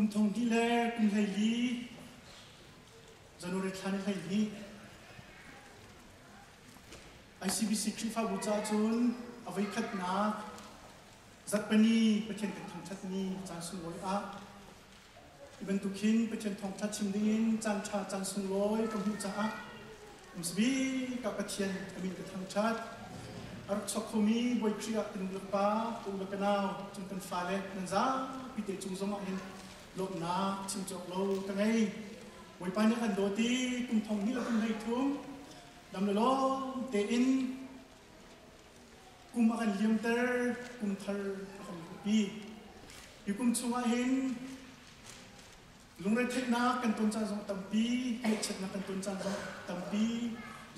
Kum thong hnih le kum 14 January thla ni 12 ICBC Khrihfabu caah cun a voikhatnak zarhpini Pathian kan thangṭhat ni caan sunglawi ah hi bantuk hin Pathian thawngṭha chim dingin caan ṭha caan sunglawi ka hmuh caah umsabik ah Pathian a min ka thangṭhat. A rak chuak khomi Bawi Khrih ah ka nu le ka pa, ka u le ka nau, cun kan fale nan zapi te cung zongah hin lawmhnak chim cawk lo ka ngei. Bawipa nih a kan dawt i kum thong hnih le kum 13 dam le lawm tein kum a kan liamter, kum thar a kan luhpi. Hi kum chungah hin lungretheihnak kan ton caan zong a tampi, ngaihchiatnak kan ton caan zong a tampi,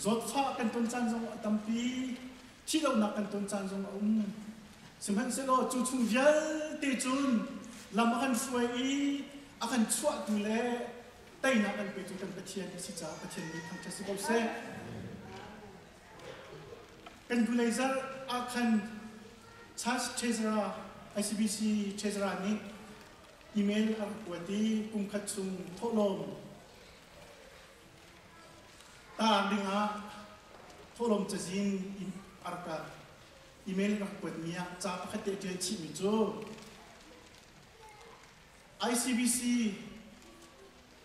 zawtfah kan ton caan zong a tampi, thihlohnak kan ton caan zong a um. Sihmanhsehlaw cu chung vialte cun lam a kan hruai i a kan chuahtu le teinak kan petu kan Pathian a si caah Pathian nih thangṭhat si ko seh. Kan hnulei zarh ah khan Church Treasurer ICBC Treasurer nih email a rak kuat i kum khat chung thawhlawm taar dingah thawhlawm cazin in a rak email rak kuatmi ah ca pakhat te a ṭial chihmi cu ICBC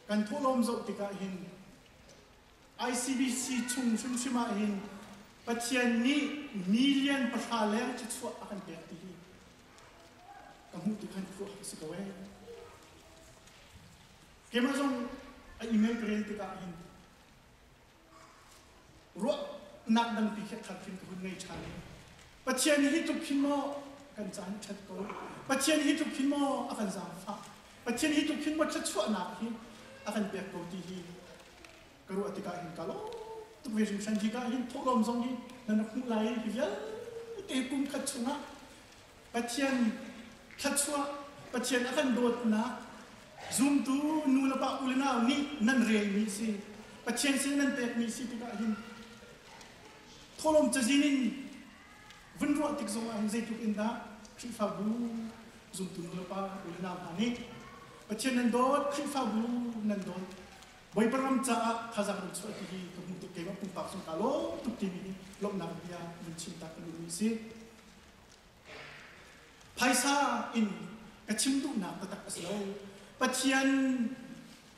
kan thawhlawm zoh tikah hin ICBC chung hrimhrim ah hin Pathian nih million 9 leng thluachuah a kan pek ti hi ka hmuh ti khan khuah a si ko ee. Keimah zong a email ka rel tikah hin ruahnak dangpi khi a thar khin ka hun ngei ṭhan i Pathian hi tluk khin maw kan caan ṭhat ko Pathian hi tluk khin maw a kan zaangfah Pathian hi tluk khin maw thluachuahnak hi a kan pek ko ti hi ka ruah tikah hin ka lawm tuk ve hringhran. Hi ka hin thawhlawm zong hi nan rak hmuh lai i hi vialte kum khat chungah Pathian thluachuah Pathian a kan dawtnak zumtu nu le pa u le nau nih nan relmi si Pathian sin nan pekmi si tikah hin thawhlawm cazin in vun ruah tik zongah hin zeitluk in dah Khrihfabu zumtu nu le pa u le nau hna nih Pathian nan dawt Khrihfabu nan dawt Bawipa ram caah thazaang nan chuah ti hi ka hmuh tuk. Keimah pumpak zong kaa lawm tuk timi hi lawmhnak bia vun chim ta ka duhmi a si. Phaisa in ka chim duhnak taktak a si lo. Pathian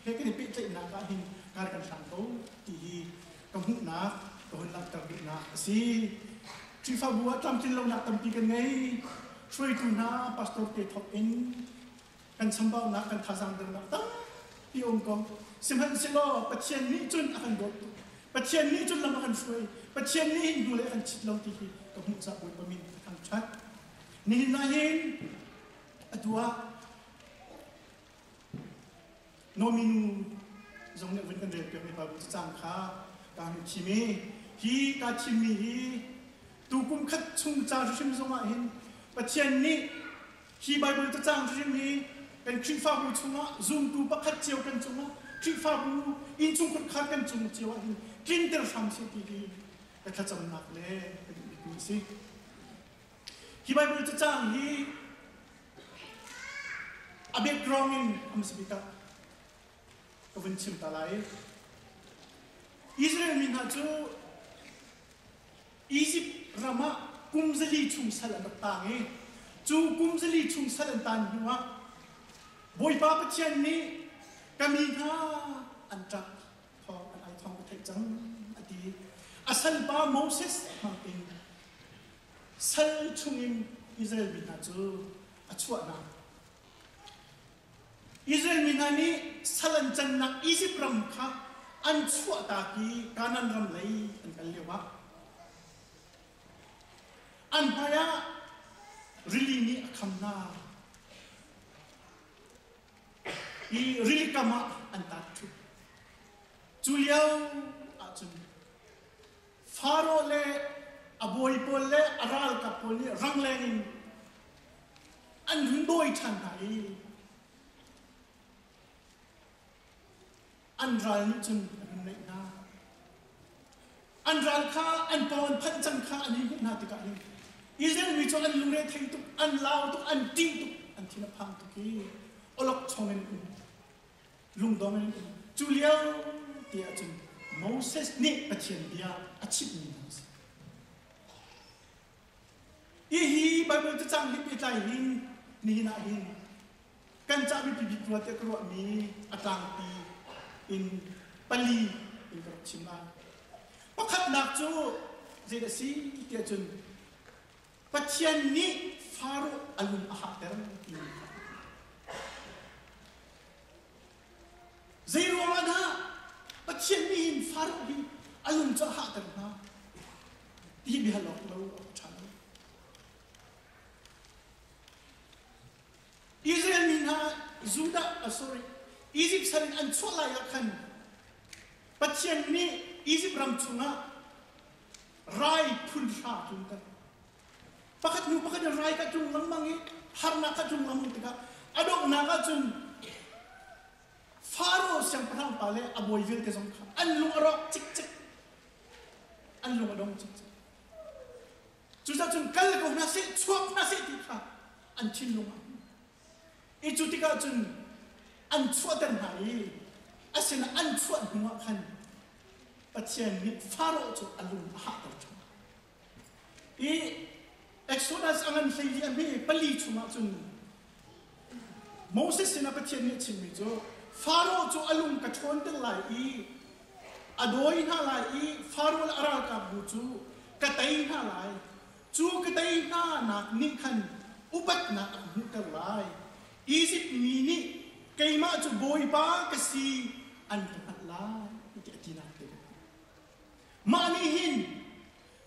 he kan i pehtlaihnak ah hin kar kan hlang ko ti hi ka hmuhnak, ka hun langhter duhnak a si. Khrihfabu ah tlamtlin lonak tampi kan ngei. Hruaitu hna pastor te thawk in kan chambaunak, kan thazaang dernak tampi um ko. Sihmanhsehlaw Pathian nih cun a kan dawt tuk. Pathian nih cun lam a kan hruai. Pathian nih hin hnulei a kan chit lo ti hi ka hmuh caah Bawipa min ka thangṭhat. Nihin ah hin atu ah Nomi nu zong nih vun kan relpiakmi Bible cacang kha kaa hun thim i hi kaa thimmi hi tu kum khat chung ca hrimhrim zongah hin Pathian nih hi Bible cacang hrimhrim hi kan Khrihfabu chungah zumtu pakhat cio kan cungah Khrihfabu innchungkhar khar kan cung cio ah hin tlinter hram seh ti hi ka thlacamnak le ka duh bikmi a si. Hi Bible cacang hi a background in a hmasa bik ah ka vun chim ta lai. Israel mi hna cu Egypt ram ah kum 400 chung sal an rak tang i cu kum 400 chung sal an tan hnuah Bawipa Pathian nih ka mi hna an ṭap thawng an ai thawng ka theih cang a ti. A salpa Moses hmang in sal chungin Israel mi hna cu a chuah hna. Israel mi hna nih sal an cannak Izipt ram kha an chuahtak i Kanaan ram lei an kal lioah an hmaiah rili nih a kham hna i rili kam ah an tat ṭhup. Cu lio ahcun Faro le a bawi pawl le a ralkap pawl nih rangleng in an hun dawi ṭhan hna i an ral nih cun an hun naih hna. An ral kha an paw an phanh cang kha an i hmuh hna tikah hin Israel mi cu an lungre thei tuk, an lau tuk, an ṭih tuk, an thin a phang tuk i. Awlokchong in um. Lungdong in um. Cu lio te ahcun Moses nih Pathian bia a chimhmi hna a si. Hihi Baibal cacang hi pehtlai hin nihin ah hin kan ca biapi bik rua tiah ka ruahmi a tlangpi in pali in ka rak chim lai. Pakhatnak cu zeidah a si tiah cun Pathian nih Faro a lung a hahter timi kha. Zeiruang ah dah Pathian nih hin Faro hi a lung cu a hahter hna? Ti hi biahal awk lo a ṭha lo. Israel mi hna Judah, uh, sorry, Egypt sal in an chuah lai ah khan Pathian nih Egypt ram chungah rai phun hra a tlunter. Pakhat hnu pakhat in rai ka tlung lengmang i harnak ka tlung lengmang tikah a donghnak ahcun Faro siangpahrang pa le a bawi vialte zong kha an lung a rawk cikcek. An lung a dong cikcek. Cucaah cun kal ko hna seh, chuak hna seh ti kha an thinlung ah i cu tikah cun an chuahter hna i asinain an chuah hnuah khan Pathian nih Faro cu a lung a hahter ṭhan. I Exodus a ngan 14 a hme pali chungah cun Moses sinah Pathian nih a chimmi cu Faro cu a lung ka ṭhawnter lai i a dawi hna lai i Faro le a ralkapbu cu ka tei hna lai. Cu ka tei hna nak nih khan upatnak a ka hmuhter lai. Izipt mi nih keimah cu Bawipa ka si an ka hngalh lai tiah a tinak te ka hmuh. Mah nih hin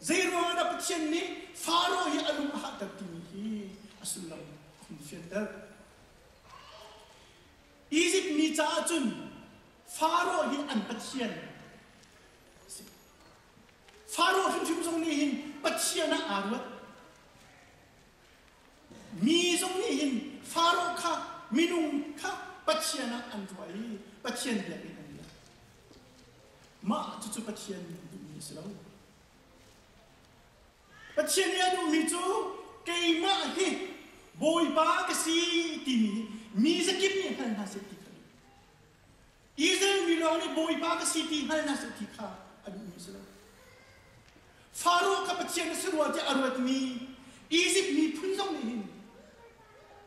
zeiruangah dah Pathian nih Faro hi a lung a hahter timi hi a sullam a hun fianter. Izipt mi caah cun Faro hi an pathian a si. Faro hrimhrim zong nih hin pathian ah aa ruat. Mi zong nih hin Faro kha minung kha pathian ah an ruah i Pathian biakinn an biak. Mah cucu Pathian duhmi a si lo. Pathian nih a duhmi cu keimah hi Bawipa ka si timi hi mi zakip nih hngal hna seh ti kha duh. Israel mi lawng nih Bawipa ka si ti hngal hna seh ti kha a duhmi a si lo. Faro kha Pathian a si rua tiah a ruatmi Izipt miphun zong nih hin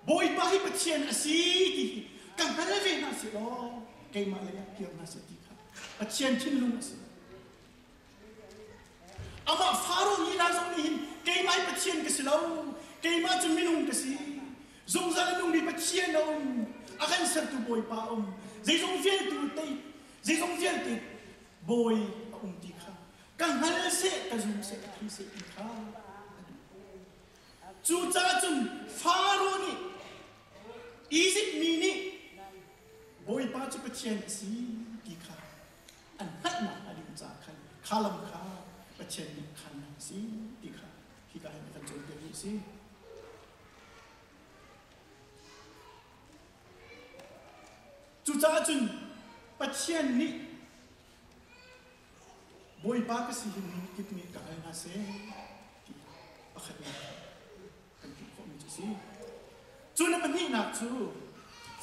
Bawipa hi Pathian a si ti hi ka hngal ve hna seh law keimah lei ah kir hna seh ti kha Pathian thinlung a si. Amah Faro lila zong nih hin keimah hi Pathian ka si lo, keimah cu minung ka si. Zungzal a nungmi Pathian a um, a kan sertu Bawipa a um, zeizong vialte tei, zeizong vialte Bawi a um ti kha ka hngal seh, ka zum seh, ka thei seh ti kha a duh. Cucaah cun Faro nih Izipt mi nih Bawipa cu Pathian a si ti kha an hngalhnak a ding caah khan kha lam kha Pathian nih khannak a si ti kha hika hin a kan cawnpiakmi a si. Cucaah cun Pathian nih Bawipa ka si hi mi kip nih ka hngal hna seh ti pakhatnak kan hmuh khawhmi cu a si. Cu na pahnihnak cu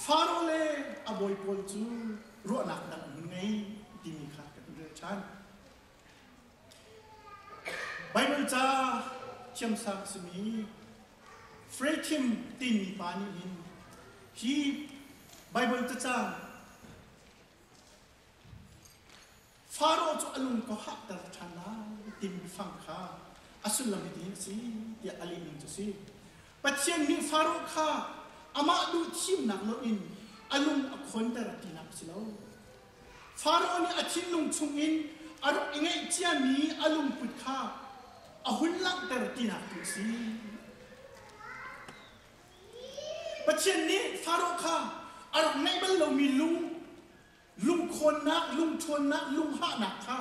Faro le a bawi pawl cu ruahnak dang an hun ngei timi kha kan hun rel ṭhan. Baibal ca thiamsang a simi Frethim timi pa nih hin hi Baibal cacang Faro cu a lung ka hahter ṭhan lai timi fang kha a sullam hitin a si tiah a lehning cu a si. Pathian nih Faro kha amah duh thimnak loin a lung a khawnter tinak a si lo. Faro nih a thinlung chungin a rak i ngeih ciami a lungput kha a hun langhter tinak tu a si. Pathian nih Faro kha a rak ngeih bal lomi lung lungkhawnnak, lungṭhawnnak, lunghahnak kha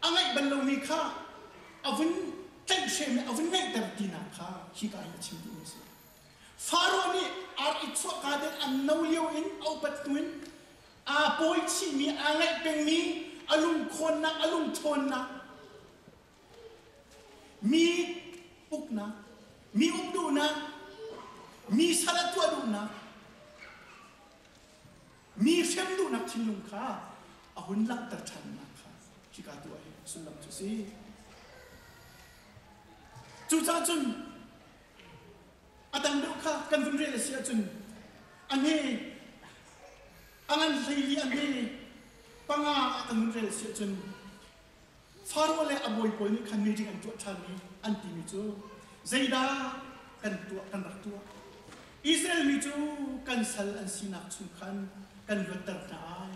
a ngeih bal lomi kha a vun tlaihhrem i a vun ngeihter tinak kha hika hin a chim duhmi a si. Faro nih ar i chuahka tein an no lio in a upat hnu in aa pawi chihmi, aa ngaih pengmi, a lungkhawnnak, a lungṭhawnnak, mi uknak, mi uk duhnak, mi sal a tuah duhnak. duhnak thinlung kha a hun langhter ṭhannak kha hika tu ah hin sullam cu a si. Cucaah cun a dang deuh kha kan vun rel a si ahcun a hme a ngan 14 a hme panga ah kan vun rel a si ahcun Faro le a bawi pawl nih khan meeting an tuah ṭhan i an timi cu zeidah kan tuah kan rak tuah Israel mi cu kan sal an sinak chung khan kan luatter hna ai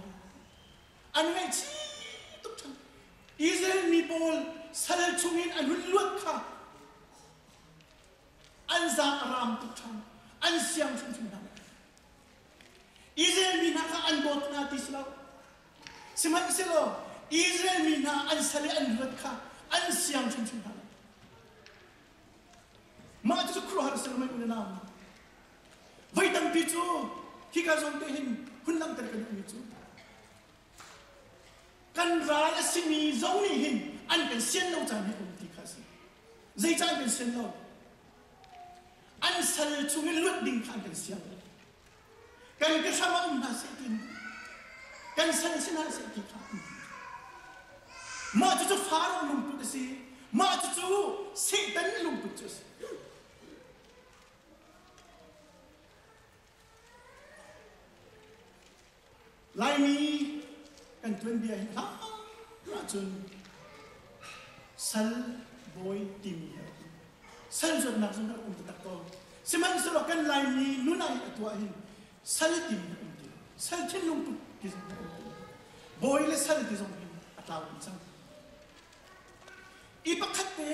an ngaihchih tuk ṭhan Israel mi pawl sal chungin an hun luat kha an zaang a ram tuk ṭhan an siang hrimhrim hna Israel mi hna kha an dawt hna ti si lo Sihmanhsehlaw Israel mi hna an sal i an luat kha an siang hrimhrim hna lo. Mah cucu khuaruahhar a si lo mei u le nau. Voi tampi cu hika zawn te hin hun langhter ka duhmi cu kan ral a simi zong nih hin an kan sian lo caan hi a um ti kha a si. Zeicah an kan sian lo? An sal chungin luat ding kha an kan siang lo. Kan ka hram ah um hna seh ti kan sal si hna seh ti kha mah cucu Faro lungput a si. Mah cucu Satan lungput cu a si. Laimi kan tuanbia hi hlan ahcun sal bawi timi hi a rak um. Sal zuatnak zong a rak um taktak ko. Sihmanhsehlaw kan Laimi nun ah hin a tuah hin sal timi a um ti lo. Sal thinlung put ti zong a um ti lo. Bawi le sal ti zong hin a tlau dih cang. I pakhat te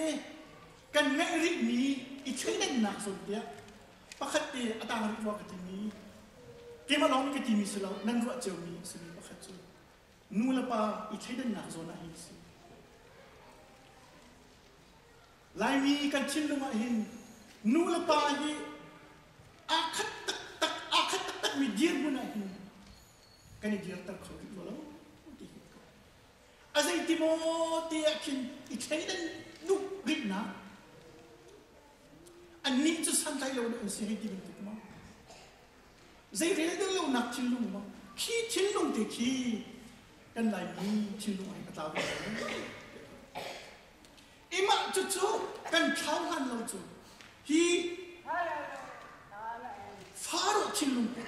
kan ngeih rihmi i thleidannak zawn tiah pakhat te a tang rih rua ka timi keimah lawng ka timi si lo nan ruah ciomi a simi pakhat cu nu le pa i thleidannak zawn ah hin si. Laimi kan thinlung ah hin nu le pa hi aa khat taktak aa khat taktakmi dirhmun ah hin kan i dirter kho rih lo ti hi a zeiti maw te ah khin i thleidan duh rihnak annih cu santlai lo an si hei ti bantuk maw zei rel deuh lonak thinlung maw khi thinlung te khi kan Laimi thinlung ah hin a tlau lo. Imah cucu kan thlau hlan lo cu hi Faro thinlung put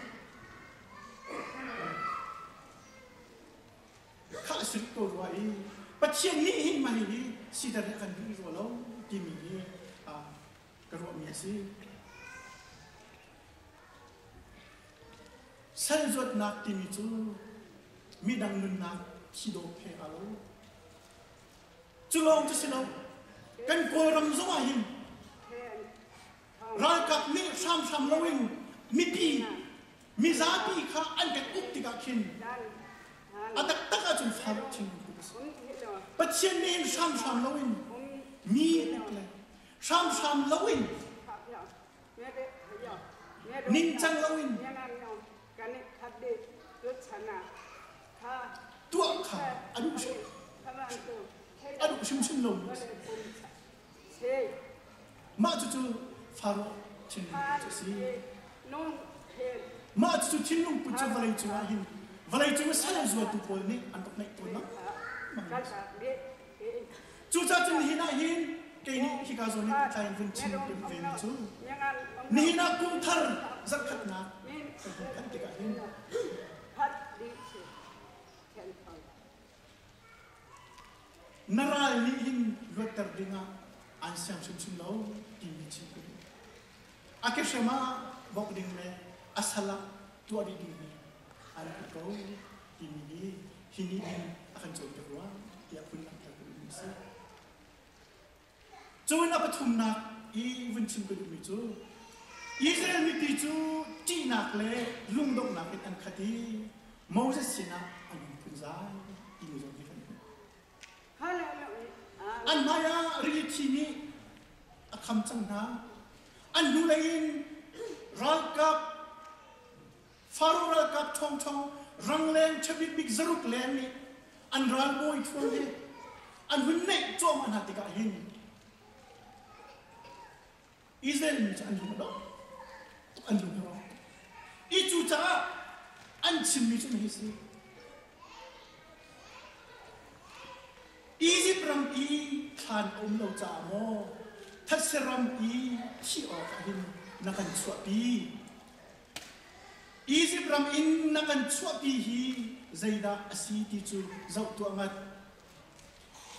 kha a si ko rua i Pathian nih hin mah hi siter hi a kan duh rua lo timi hi ka ruahmi a si. Sal zuatnak timi cu midang nunnak thi dawp he aa lo. Cu lawng cu si lo. Kan Kawlram zong ah hin ralkap nih hramhram loin mipi mizapi kha an kan uk tikah khin a taktak ahcun far thinlung tuk a si. Pathian nih hin hramhram loin mi uk le hramhram loin ningcang loin tuah kha a duh hrim a duh hrimhrim lo mi a si. Mah cucu Faro thinlung put cu a si. Mah cucu thinlung put cu vawlei cungah hin vawlei cung i sal zuatu pawl nih an rak ngeih tawn lengmang mi a si. Cucaah cun nihin ah hin kei nih hika zawn in tlai in vun chim ka duh vemi cu nihin ah kum thar zarhkhatnak kan hun phanh tikah hin na ral nih hin luatter dingah an siang hrimhrim lo timi chim ka duh. A kehrem ah bawk ding le a sal ah tuah dih ding hi an duh ko timi hi hi nih hin a kan cawnpiak rua tiah phun langhter ka duhmi a si. Cun a pathumnak i vun chim ka duhmi cu Israel mipi cu ṭihnak le lungdonghnak in an khat i Moses sinah an hun phunzai timi zong hi kan hmuh. An hmaiah rili thi nih a kham cang hna. An hnulei in ralkap Faro ralkap ṭhawngṭhawng rangleng ṭhabikbik zaruk leng nih an ralbawi ṭhuang hi an hun neih cuahmah hna tikah hin Israel mi cu an lung a dong an lung a rawk. I cucaah an chimmi cu hi si. thlan a um lo caah maw thetse ram i thih awkah hin na kan chuahpi? Izipt ram in na kan chuahpi hi zeidah a si ti cu zoh tuah ngat.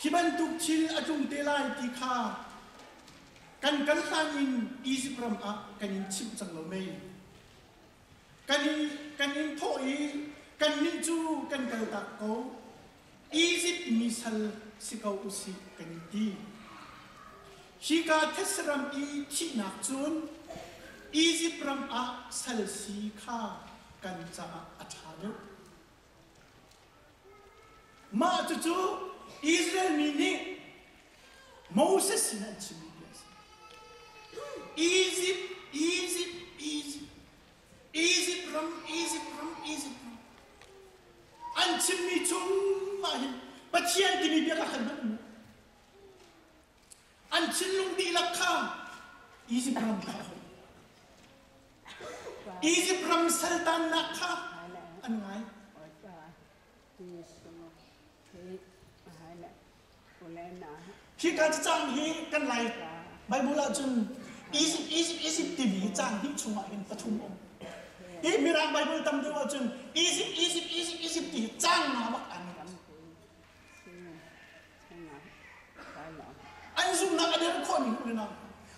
Hi bantuk thil a tlung te lai ti kha kan kal hlan in Izipt ram ah kan in chimh cang lo mei? Kan in, kan in thawh i kannih cu kan kaltak ko. Izipt mi sal si ko u sih kan in ti. Hika thetse ram i thihnak cun Izipt ram ah sal si kha kan caah a ṭha deuh. Mah cucu Israel mi nih Moses sin an chimmi bia a si. Izipt, Izipt, Izipt, Izipt ram, Izipt ram, Izipt ram. An chimmi chungah hin Pathian timi bia kha kan hman mu. An thinlung dihlak kha Izipt ram kha a hoi. Izipt ram saltannak kha an ngai. Hika cacang hi kan Lai Bible ahcun Egypt, Egypt, Egypt timi hi cang hnih chungah hin pathum um. Hi Mirang Bible tam deuh ahcun Egypt, Egypt, Egypt, Egypt ti hi cang nga bak an An zumhnak a der khawh ning le nang.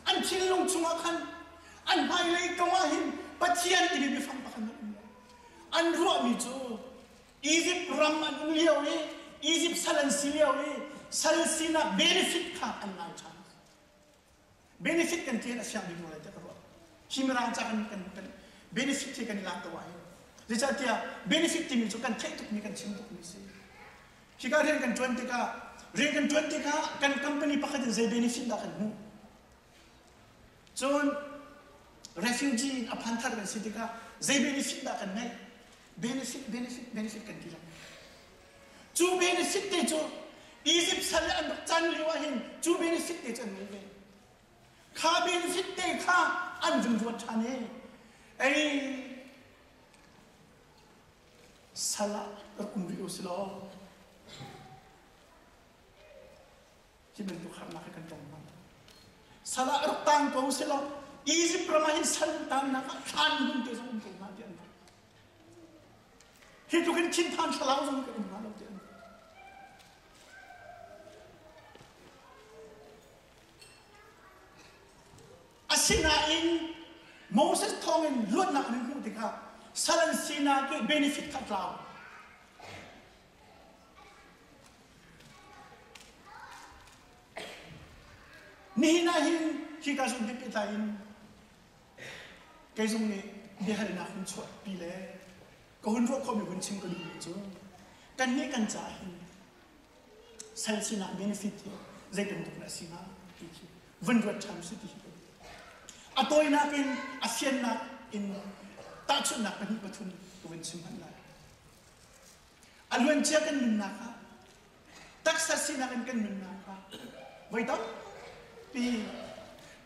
An thinlung chungah khan an hmailei kong ah hin Pathian timi biafang pakhat an um lo. An ruahmi cu Egypt ram an um lio i Egypt sal an si lio i sal sinak benefit kha an ngai ṭhan. Benefit kan ti a fiang bik lai tiah ka ruah. Hi mirang ca kan kan kan benefit hi kan i lak ko ahhin. Zeicahtiah benefit timi cu kan theih tukmi kan chim tukmi si. Hika rian kan ṭuan tikah rian kan ṭuan tikah kan company pakhat in zei benefit dah kan hmuh? Cun refugee in a phan thar kan si tikah zei benefit dah kan ngeih? Benefit, benefit, benefit kan ti lengmang. Cu benefit te cu Egypt sal i an rak can lio ah hin cu benefit te cu an ngei ve. Kha benefit te kha an vun ruat ṭhan i ei sal ah rak um rih u si law hi bantuk harnak hi kan tong hnga. Sal ah rak tang ko si law Egypt ram ah hin sal tannak ah thlan hmun te zong um ko hnga ti an ruat. Hi tluk in thinphan thlalau zong kan um hnga lo ti an ruat. Asinain Moses thawngin luatnak an hmuh tikah sal an sinak i benefit kha tlau. Nihin ah hin hika zong hi pehtlai in kei zong nih biahalnak hun chuahpi le ka hun ruah khawhmi hun chim ka duhmi cu kannih kan caah hin sal sinak benefit hi zei bantuk dah a si hnga ti khi vun ruat ṭhan si ti hi ka duh. A tawinak in a fiannak in tahchunhnak pahnih pathum ka vun chim hmanh lai. A luancia kan nunnak ah taksa sinak in kan nunnak ah voi tampi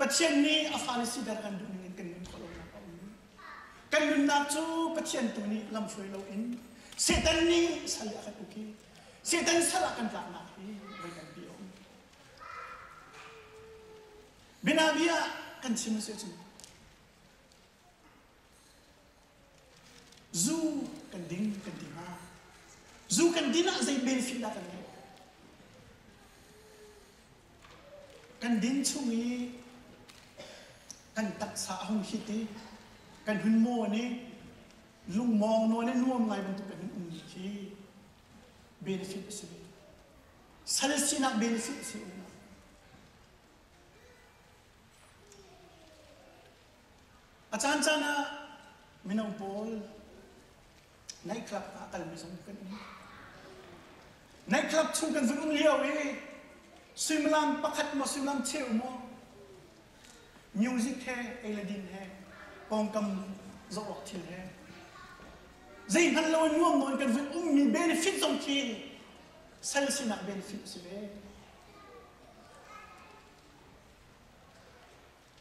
Pathian nih a fale siter kan duh ning in kan nun khawh lonak a um. Kan nunnak cu Pathian tu nih lamhruai loin Satan nih sal a kan uk i Satan sal ah kan tlaknak hi voi tampi a um. Bianabia kan chim si cun Zu kan ding kan ti hnga. Zu kan din ah zei benefit dah kan ngeih? Kan din chung i kan taksa a hung hit i kan hun mawn i lungmawng nawn i nuam ngai bantuk kan hun um khi benefit a si ve. Sal sinak benefit a si. A caancaan ah mino pawl nightclub ah a kalmi zong kan um. Nightclub chung kan vun um lio i suimilam pakhat maw suimilam cheu maw music he ei le din he pawngkam zoh awk thil he zei hngal lo in nuam nawn kan vun ummi benefit zong khi sal sinak benefit a si ve.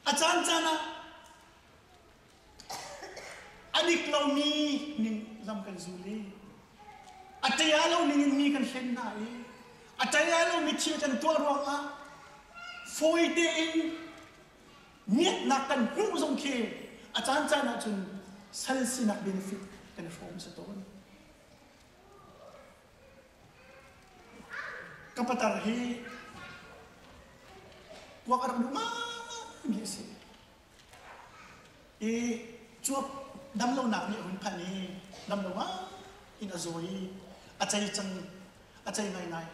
A caancaan ah a dik lomi ning lam kan zul i a ṭia lo ning in mi kan hlen hna i a ṭia lomi thil kan tuah ruangah Fawi tein miatnak kan hmuh zong khi a caancaan ahcun sal sinak benefit kan i hrawm si tawn. Ka patar hi kuak a rak duh ngaimi a si. I cuap damlonak nih a hun phanh i damlo ngai in a zaw i a cei cang a cei ngaingai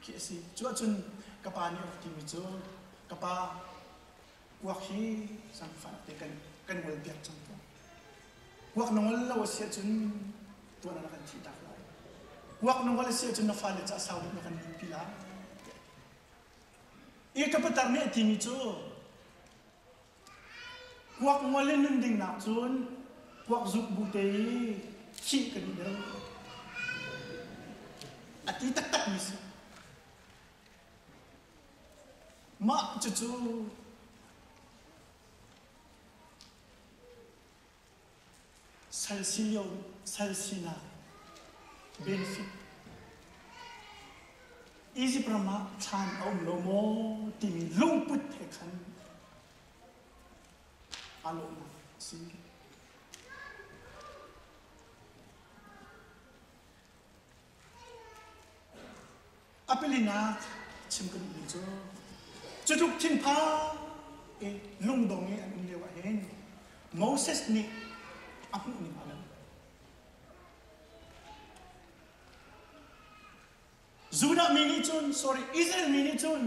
khi a si. Cu ahcun ka pa nih a rak timi cu ka pa kuak hi zaangfah te kan kan ngol piak cang tuah. Kuak na ngol lo a si ahcun tuan ah na kan thih tak lai. Kuak na ngol a si ahcun na fale ca sau deuh na kan nunpi lai. I ka patar nih a timi cu kuak ngol in nun ding nak cun kuak zuk bu te i thih ka duh deuh. A ti taktak mi si. Mah cucu Sal si lio sal sinak benefit Egypt ram ah thlan a um lo maw timi lungput he khan aa lawhnak a si. A palinak chim ka duhmi cu cutluk thinphang i lungdong i an um lio ah hin Moses nih a hmuh ning a lo. Judah mi nih cun, sorry, Israel mi nih cun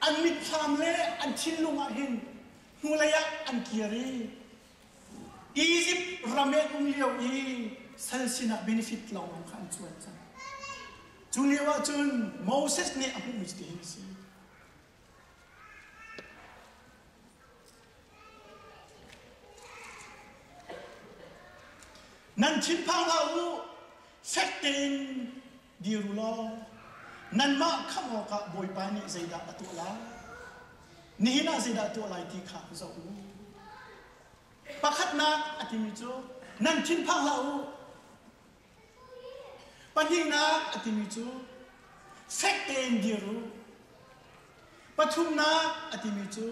an mitthlam le an thinlung ah hin hnulei ah an kir i Egypt ram i an um lio i sal sinah benefit lawnglawng kha an cuan cang. Cu lio ah cun Moses nih a hmuhmi cu tihin a si. Nan thinphang hlah u, fek tein dir u law nanmah khamh awkah Bawipa nih zeidah a tuah lai? Nihin ah zeidah a tuah lai ti kha zoh u. Pakhatnak a timi cu nan thinphang hlah u. Pahnihnak a timi cu fek tein dir u. Pathumnak a timi cu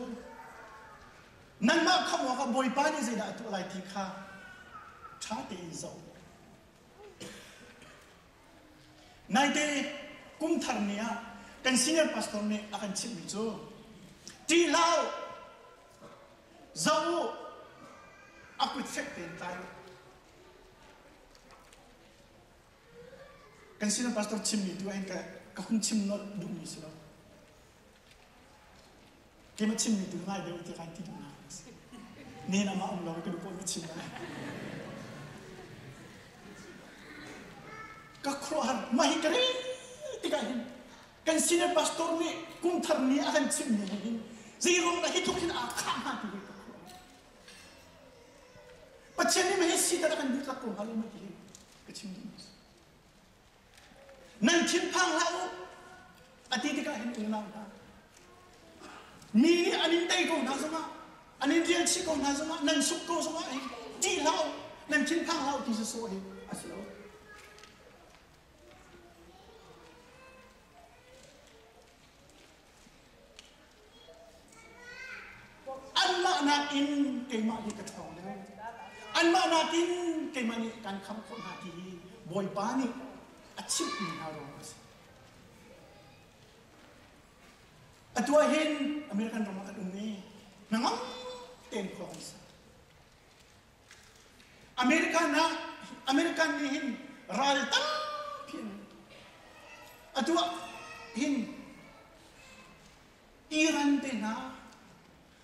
nanmah khamh awkah Bawipa nih zeidah a tuah lai ti kha ṭha tein zoh u. Naite kum thar ni ah kan senior pastor nih a kan chimhmi cu ṭih hlah u, zoh u, a kut fek tein tlai u. Kan senior pastor chimmi tu ahhin ka, ka hun chim nolh duhmi si lo. Keimah chimmi tu ngai deuh ti kan ti duhnak a si. Nen amah um lo ka duh paoh ka chim lai. Ka khuaruahhar mah hi ka rel tikah hin kan senior pastor nih kum thar ni a kan chimmi hi hin zei ruang dah hi tluk hin aa khah hnga ti hi ka khuaruah. Pathian nih mah hi si dah a kan duh tak ko hnga lo ma ti hi ka chim duhmi a si. Nan thinphang hlah u a ti tikah hin unau hna mi nih an in tei ko hna zongah an in rial chih ko hna zongah nan suk ko zongah hin ṭih hlah u nan thinphang hlah u ti sawsawh hi a si lo. Anmah nakin keimah hi ka ṭhawng deuh. Anmah nakin keimah nih kan khamh khawh hna ti hi Bawipa nih a chimhmi hna ruang a si. Atu ah hin American ram ah kan um i hnangam tein khua kan sa. American ah American nih hin ral tampi an atu ah hin Iran te hna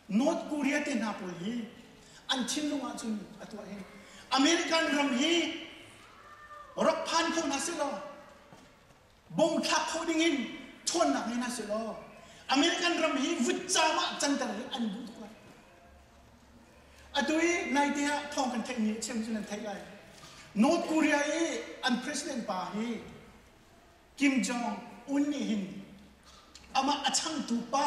North Korea te hna pawl hi an thinlung ahcun atu ah hin American ram hi rak phan kho hna seh law bom thlak kho ding in ṭhawnnak ngei hna seh law American ram hi vutcaam ah canter hi an duh tuk lai. Atu i naite ah thawng kan theihmi chim cu nan theih lai. North Korea i an president pa hi Kim Jong Un nih hin amah a changtu pa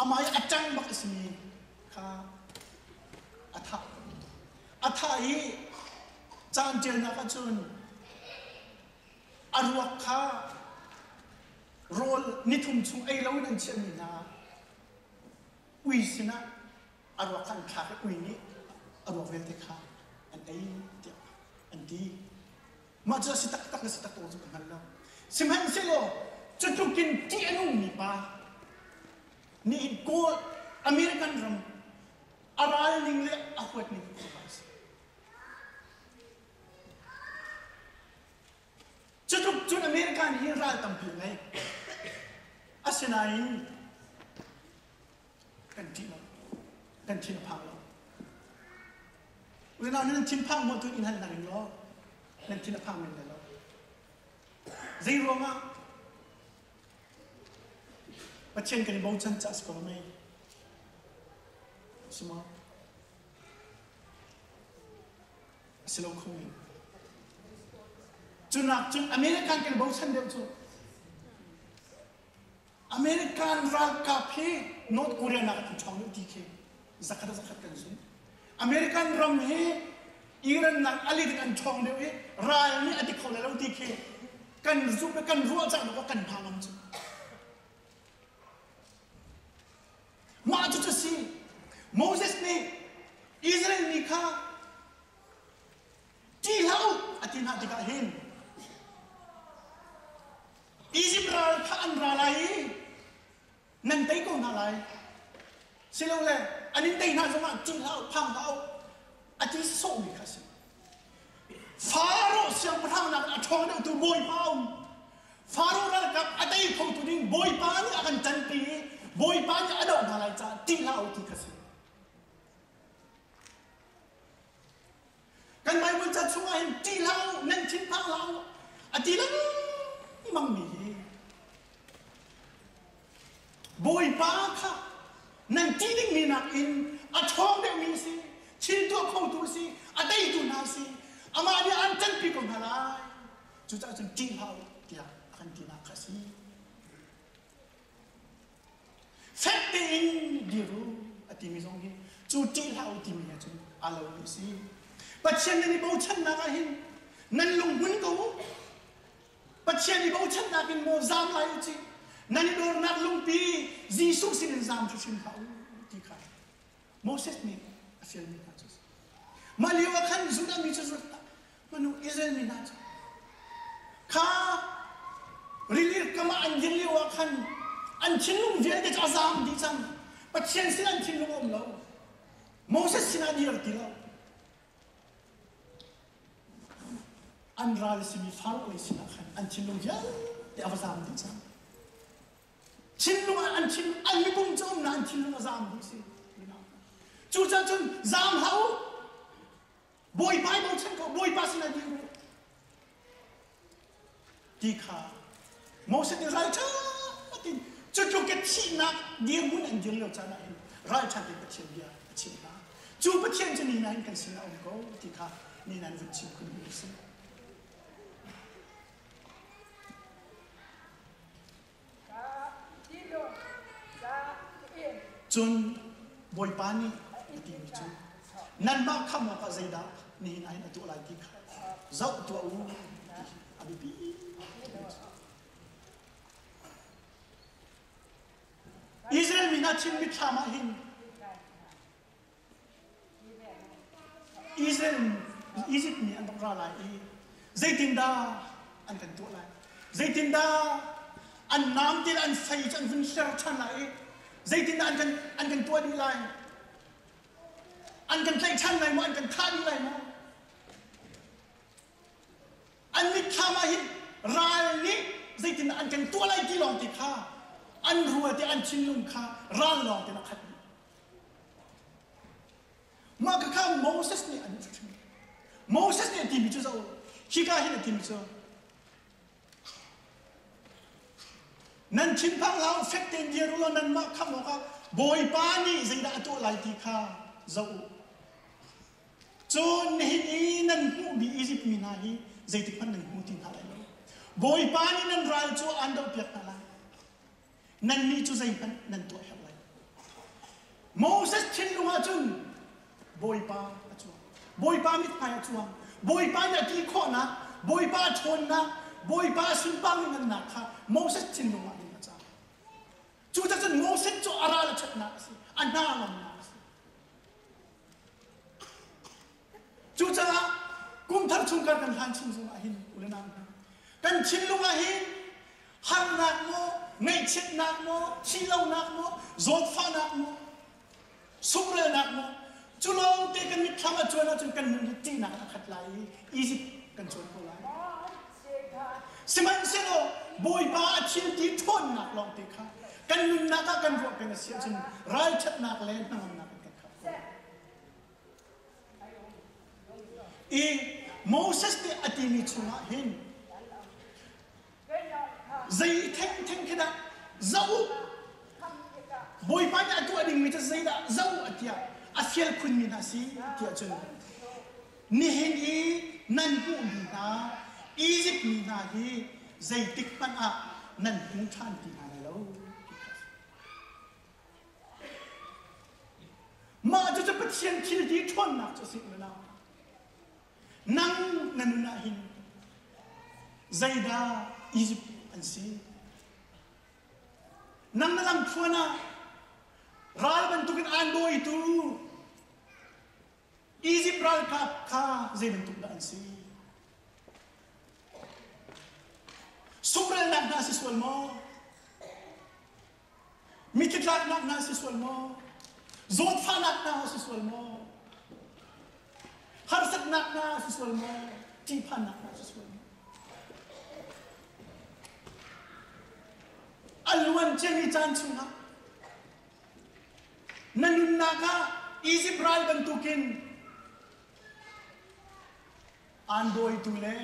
amah i a ṭang bak a simi kha a thah. A thah i caan ṭialnak ahcun a ruak kha Rawl nithum chung ei loin an chiahmi hna ui sinah a ruak kha an thlak i ui nih a ruak vialte kha an ei tiah an ti. Mah cu a si taktak le si tak ko cu ka hngal lo. Sihmanhsehlaw cu tlukin ṭih a nungmi pa nih Kawl American ram a ral ning le a huat ning hi a si. Cu tluk cun American hi ral tampi a ngei. Asinain kan ṭih lo. Kan thin a phang lo. Unau nan thinphang maw tu in hal hna ning law nan thin a phang men lai lo. Zei ruangah Pathian kan i bochan caah si ko mei? Si maw? A si lo kho men. Cunak cun American kan i bochan deuh cu. American ralkap hi North Korea nak an ṭhawng deuh ti khi zakhat a zakhat kan zumh. American ram hi Iran nak a lit in an ṭhawng deuh i ral nih a ti kho lai lo ti khi kan zumh i kan ruah cang awk kan hna ngam cu. Mah cu cu si Moses nih Israel mi kha ṭih hlah u a ti hna tikah hin Izipt ral kha an ra lai i nan tei ko hna lai. Silole an in tei hna zongah ṭih hlah u, phang hlah u, a ti sawhmi kha a si. Faro siangpahrang nakin a ṭhawng deuhtu Bawipa a um. Faro ralkap a tei khotu ding Bawipa nih a kan ṭanpi i Bawipa nih a doh hna lai caah ṭih hlah u ti kha a si. Kan Bible ca chungah hin ṭih hlah u, nan thinphang hlah u, a ti lengmangmi hi Bawipa kha nan ṭih dingmi nakin a ṭhawng deuhmi a si, thil tuah khotu a si, a teitu hna a si, amah nih an ṭanpi ko hna lai. Cucaah cun ṭih hlah u tiah a kan tinak kha a si. Fek tein dir u a timi zong hi cu ṭih hlah u timi he cun aa lomi a si. Pathian nan i bochannak ah hin nan lung hmun ko u. Pathian i bochannak in maw zaam lai u cih. Nan i dawrnak lungpi Jesuh sinin zaam hrimhrim hlah u ti kha Moses nih a fialmi hna cu a si. Mah lio ah khan Judah mi cu manu Israel mi hna cu kha rili kam ah an dir lio ah khan an thinlung vialte cu a zaam dih cang. Pathian sin an thinlung a um lo. Moses sinah dir ti lo. An ral simi Faro lei sinah khan an thinlung vialte a va zaam dih cang. Thinlung ah an thin an mipum cu um na an thinlung a zaam dih si. Cucaah cun zaam hlah u. Bawipa i bochan ko, Bawipa sinah dir u. Ti kha Moses nih ralṭha tein cu tluk i thihnak dirhmun an dir lio caan ah hin ralṭha tein Pathian bia a chimh hna. Cu Pathian cu ni nain kan sinah a um ko ti kha ni nain vun chim khun mi a si. Cun Bawipa nih a timi cu nanmah khamh awkah zeidah nihin ah hin a tuah lai ti kha zoh tuah u ti hi a biapi. Israel mi hna thin mitthlam ah hin Israel Egypt mi an rak ra lai i zeitindah an kan tuah lai? Zeitindah an naam te le an fei cu an vun hler ṭhan lai i zeitindah an kan an kan tuah dih lai? An kan tlaih ṭhan lai maw? An kan thah dih lai maw? An mitthlam ah hin ral nih zeitindah an kan tuah lai ti lawng te kha an ruat i an thinlung kha ral lawng te a khat dih. Mah khakha Moses nih an hrim. Moses nih a timi cu zoh hika hin a timi cu nan thinphang hlah u fek tein dir u law nanmah khamh awkah Bawipa nih zeidah a tuah lai ti kha zoh u. Cun nihin i nan hmuhmi Izipt mi hna hi zeitik hmanh nan hmu ti hna lai lo. Bawipa nih nan ral cu aan dohpiak hna lai. Nannih cu zeihmanh nan tuah herh lai. Moses thinlung ah cun Bawipa a cuang. Bawipa mithmai a cuang. Bawipa nih a ti khawhnak, Bawipa a ṭhawnnak, Bawipa a sunparngannak kha Moses thinlung ah hin. A hna ngamnak a si. Cucaah kumthar chungkar kan hlan chung zongah hin u le nau hna kan thinlung ah hin harnak maw, ngaihchiatnak maw, thihlonak maw, zawtfahnak maw, sumrelnak maw, cu lawngte kan mitthlam a cuan ahcun kan nun hi ṭihnak a khat lai i Egypt kan cuan ko lai. Sihmanhsehlaw Bawipa a thilti ṭhawnnak lawngte kha kan nunnak ah kan ruah peng a si ahcun ralṭhatnak le hnangamnak in kan khat ko. I Moses nih a timi chungah hin zei thengtheng khi dah zoh u Bawipa nih a tuah dingmi cu zeidah zoh u a tiah a fial khunmi hna si tiah cun nihin i nan hmuhmi hna Izipt mi hna hi zeitik hmanh ah nan hmu ṭhan ti hna lai lo. Mah cucu Pathian thil ti ṭhawnnak cu a si nau. Nang na nun ah hin zeidah Izipt an si? Nang na lamthluan ah ral bantukin aan dawitu Izipt ralkap kha zei bantuk dah an si? Sumrelnak hna si sual maw? Mithitlaknak hna si sual maw? Zawtfahnak hna si sual maw? Harsatnak hna si sual maw? Ṭihphannak hna si sual maw? A luan ciami caan chungah Na nunnak ah Izipt ral bantukin aan dawitu le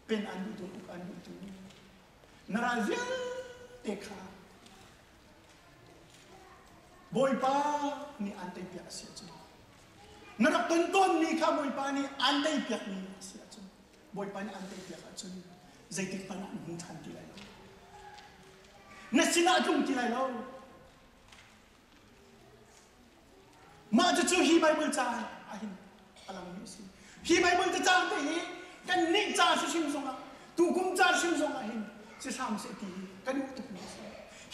pen aan duhtu uk aan duhtu na ral vialte kha Bawipa nih aan teipiak a si ahcun na rak ton tawnmi kha Bawipa nih aan teipiakmi a si ahcun Bawipa nih aan teipiak ahcun zeitik hmanh ah an hmu ṭhan ti lai lo. Na sinah a tlung ti lai lo. Mah cucu hi Baibal ca ahhin a langmi a si. Hi Baibal cacang te hi kan nih ca hrimhrim zongah tukum ca hrim zongah hin si hram seh ti hi ka duh tukmi a si.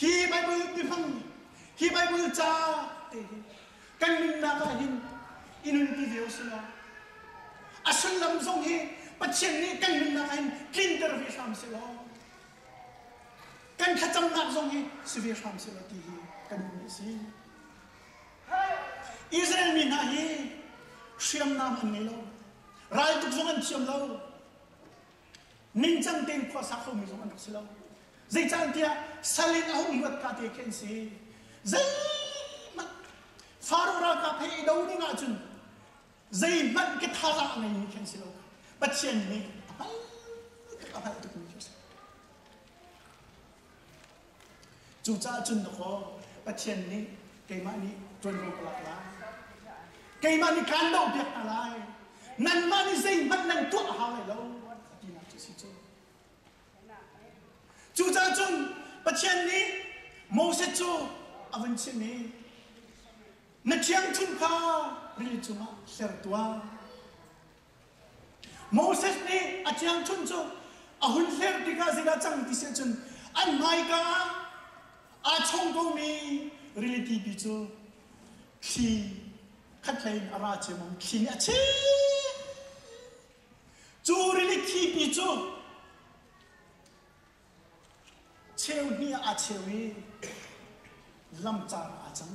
Hi Baibal biafang hi Baibal ca te hi kan nunnak ah hin i nunpi ve usih law a sullam zong hi Pathian nih kan nunnak ah hin tlinter ve hram seh law kan thlacamnak zong hi si ve hram seh law ti hi ka duhmi a si. Israel mi hna hi hriamnam an ngei lo. Raltuk zong an thiam lo. Ningcang tein khua sa khomi zong an rak si lo. Zeicahtiah sal in a hung luat ka te khi an si. Zeihmanh Faro ralkap he i do ding ahcun zeihmanh ke thazaang a ngeimi khi an si lo. Pathian nih a hngal tuk a hngalh tukmi khi a si. Cucaah cun dakaw Pathian nih keimah nih ṭuanvo ka lak lai. Keimah nih kaan dohpiak hna lai. Nanmah nih zeihmanh nan tuah a hau lai lo a tinak cu a si cu. Cucaah cun Pathian nih Moses cu a vun chimh i na ṭhiangṭhunh kha rili cungah hler tuah. Moses nih a ṭhiangṭhunh cu a hun hler tikah zeidah cang ti si ahcun an hmaika ah aa chong komi rili tipi cu thli khatlei in a ra ciammam thli nih a cheh. Cu rili thipi cu Cheu hnih ah aa cheu i lamcar ah aa cang.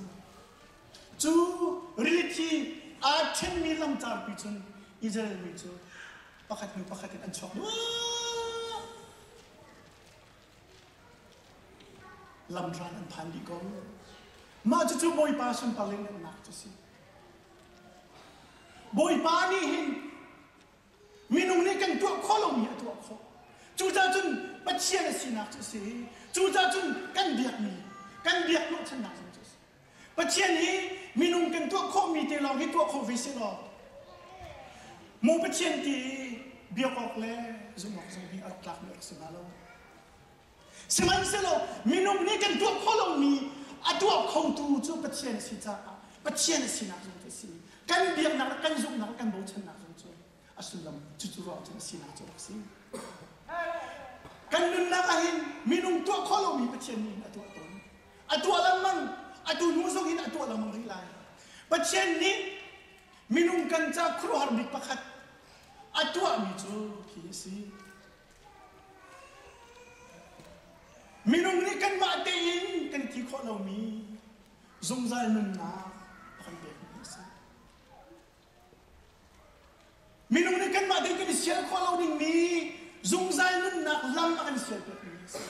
Cu rili thi aa ṭhenmi lamcarpi cun Israel mi cu pakhat hnu pakhat in an chuak duak. Lamhran an phan dih ko. Mah cucu Bawipa sunpar lianhngannak cu a si. Bawipa nih hin Minung nih kan tuah khawh lomi a tuah khawh. Cucaah cun Pathian a sinak cu a si. Cucaah cun kan biakmi, kan biak hnawhchannak zong cu a si. Pathian hi minung kan tuah khawhmi te lawng hi tuah kho ve seh law maw Pathian ti biak awk le zumh awk zong hi a rak tlakmi a rak si hnga lo. Sihmanhsehlaw minung nih kan tuah khawh lomi a tuah khotu cu Pathian a si caah Pathian a sinak zong cu a si. Kan biaknak le kan zumhnak le kan bochannak zong cu a sullam cucu ruang cun a sinak cu a rak si. Kan nunnak ah hin minung tuah khawh lomi Pathian nih a tuah tawn. A tuah lengmang. Atu hnu zong hin a tuah lengmang rih lai. Pathian nih minung kan ca khuaruahhar bik pakhat a tuahmi cu hi a si. Minung nih kanmah tein kan ti khawh lomi zungzal nunnak a kan pekmi a si. Minung nih kanmah tein kan i sial khawh lo dingmi zungzal nunnak lam a kan sialpiakmi a si.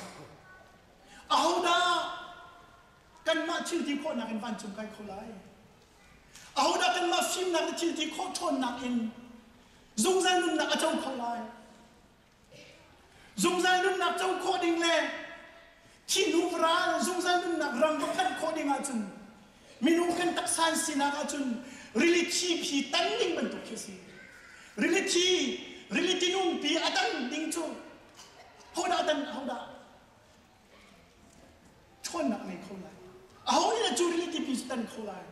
Ahodah kanmah thil ti khawhnak in vancung kai kho lai? Ahodah kanmah fimnak le thil ti khawh ṭhawnnak in zungzal nunnak a co kho lai? Zungzal nunnak co khawh ding le thihnu ral zungzal nunnak ram va phanh khawh ding ahcun minung kan taksa sinak ahcun rili thi phi tan ding bantuk khi a si. Rili thi, rili tinungpi a tan ding cu hodah tan hodah ṭhawnnak ngei kho lai. Aho nih dah cu rili tipi cu tan kho lai?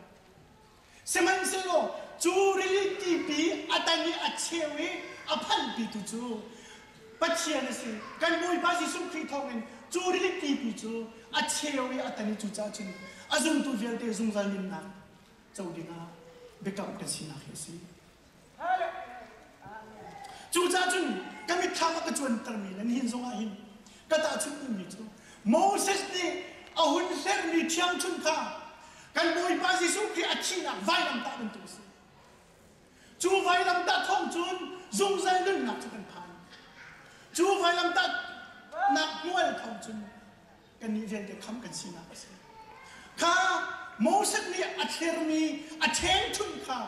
Sihmanhsehlaw cu rili tipi a tan i a cheu i a phanhpitu cu Pathian a si. Kan Bawipa Jesuh Khrih thawngin cu rili tipi cu a cheu i a tan i cucaah cun a zumtu vialte zungzal nunnak co dingah biakamh kan sinak hi a si. Cucaah cun ka mitthlam a ka cuantermi le nihin zongah hin ka tahchunh duhmi cu Moses nih a hun hlerhmi ṭhiangṭhunh kha kan Bawipa Jesuh Khrih a thihnak vailamtah bantuk a si. Cu vailamtah thawng cun zungzal nunnak cu kan phan. Cu vailamtahnak hmual thawng cun kannih vialte kham kan sinak a si. Kha Moses nih a thlermi a ṭhengṭhunh kha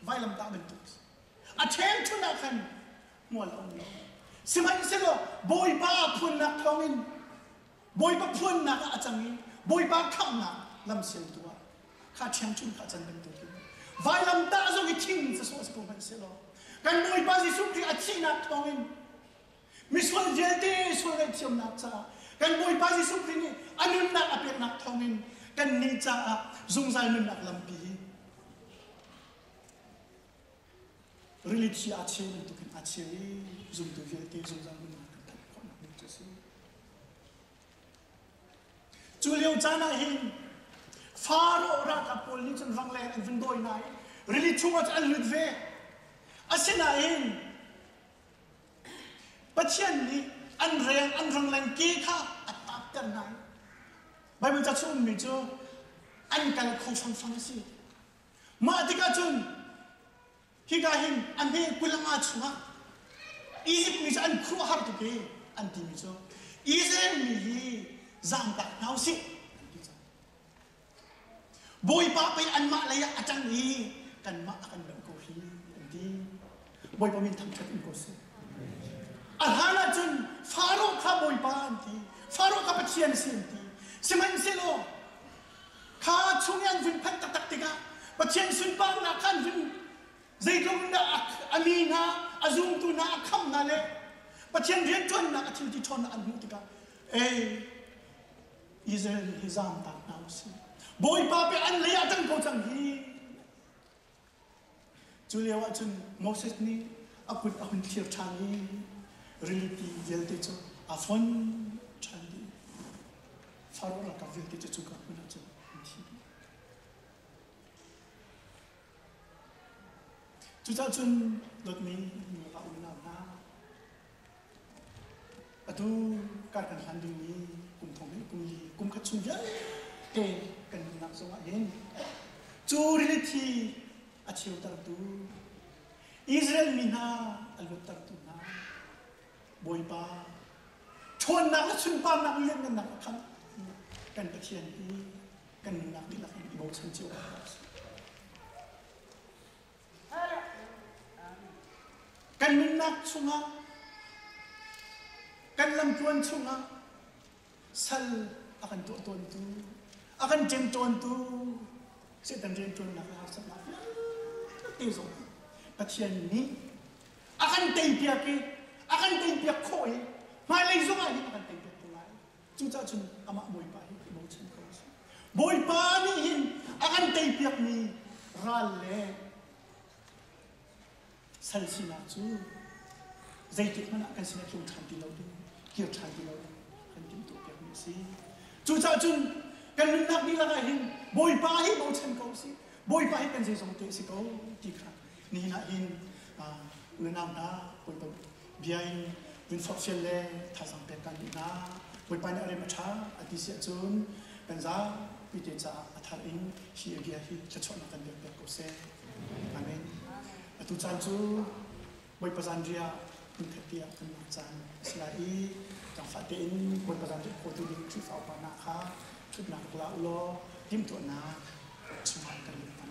vailamtah bantuk a si. A ṭhengṭhunh ah khan hmual a um lo. Sihmanhsehlaw Bawipa phuannak thawngin Bawipa phuannak ah a cang i Bawipa khamhnak lamsialtu ah kha ṭhiangṭhunh kha a can bantukin vailamtah zong i thing sawsawh si ko hmanh sehlaw kan Bawipa Jesuh Khrih a thihnak thawngin Misual vialte sual ngaihthiamnak caah kan Bawipa Jesuh Khrih nih a nunnak a peknak thawngin kannih caah zungzal nunnak lampi rili thi aa cheu bantukin aa cheu i zumtu vialte zungzal nunnak kan phanh khawhnak ding cu a si. Cu lio caan ah hin Faro ralkap pawl nih cun rangleng an vun dawi hna i rili chungah cun an lut ve. Asinain Pathian nih an reng an rangleng ke kha a tapter hna i Baibal ca chung ummi cu an kal kho fangfang a si. Mah tikah cun hika hin a hme kulanga chungah Egypt mi cu an khuaruahhar tuk i an timi cu Israel mi hi zaangtak hna usih an ti cang. Bawipa pei anmah lei ah a ṭang i kanmah a kan doh ko hi an ti. Bawipa min thangṭhat in ko seh. A hlan ahcun Faro kha Bawipa an ti. Faro kha Pathian a si an ti. Sihmanhsehlaw kha chung i an vun phanh taktak tikah Pathian sunparnak kha an vun zeitluk in dah a mi hna, a zumtu hna a khamh hna le Pathian rianṭuannak a thilti ṭhawnnak an hmuh tikah ei Israel hi zaamtak hna u sih. Bawipa pe an lei ah cang ko cang hi. Cu lio ah cun Moses nih a kut a hun thlir ṭhan i rilipi vialte cu aa fon ṭhan dih. Faro ralkap vialte cu cuka hmun ah cun an thi dih. Cucaah cun dawtmi nulepa unau hna, Atu kar kan hlan dingmi kum thong in kum li kum khat chung vialte kan nunnak zongah hin cu rili thi a cheutertu Israel mi hna a luattertu hna Bawipa ṭhawnnak le sunparnak lianngannak a khamh kan Pathian hi kan nunnak dihlak in i bochan cio ko hna usih. Kan nunnak chungah, kan lamtluan chungah sal a kan tuah tawntu, a kan ṭemṭawntu Satan rianṭuannak le harsatnak vialte zong Pathian nih a kan teipiak i a kan teipiak khawh i hmailei zongah hin a kan teipiak ko lai. Cucaah cun amah Bawipa hi i bochan ko a si. Bawipa nih hin a kan teipiakmi ral le sal sinak cu zeitik hmanh ah kan sinah tlung ṭhan ti lo ding, kir ṭhan ti lo ding kan timhtuahpiakmi a si. Cucaah cun Kan nunnak dihlak ah hin Bawipa hi bochan ko si. Bawipa hi kan zeizong te si ko ti kha nihin ah hin unau hna Bawipa bia in vun forhfial le thazaang pek kan duh hna. Bawipa nih a rem a ṭha a ti si ahcun kan zapi te caah a thar in hi a bia hi thluachuahnak kan pek piak ko seh. Amen. Atu caan cu Bawipa zanriah hmunkhat tiah kan lak caan a si lai i zaangfah tein Bawipa zanriah khawtu ding Khrihfa upa hna kha ṭhutnak rak la u law timhtuahnak chungah kan lut hna.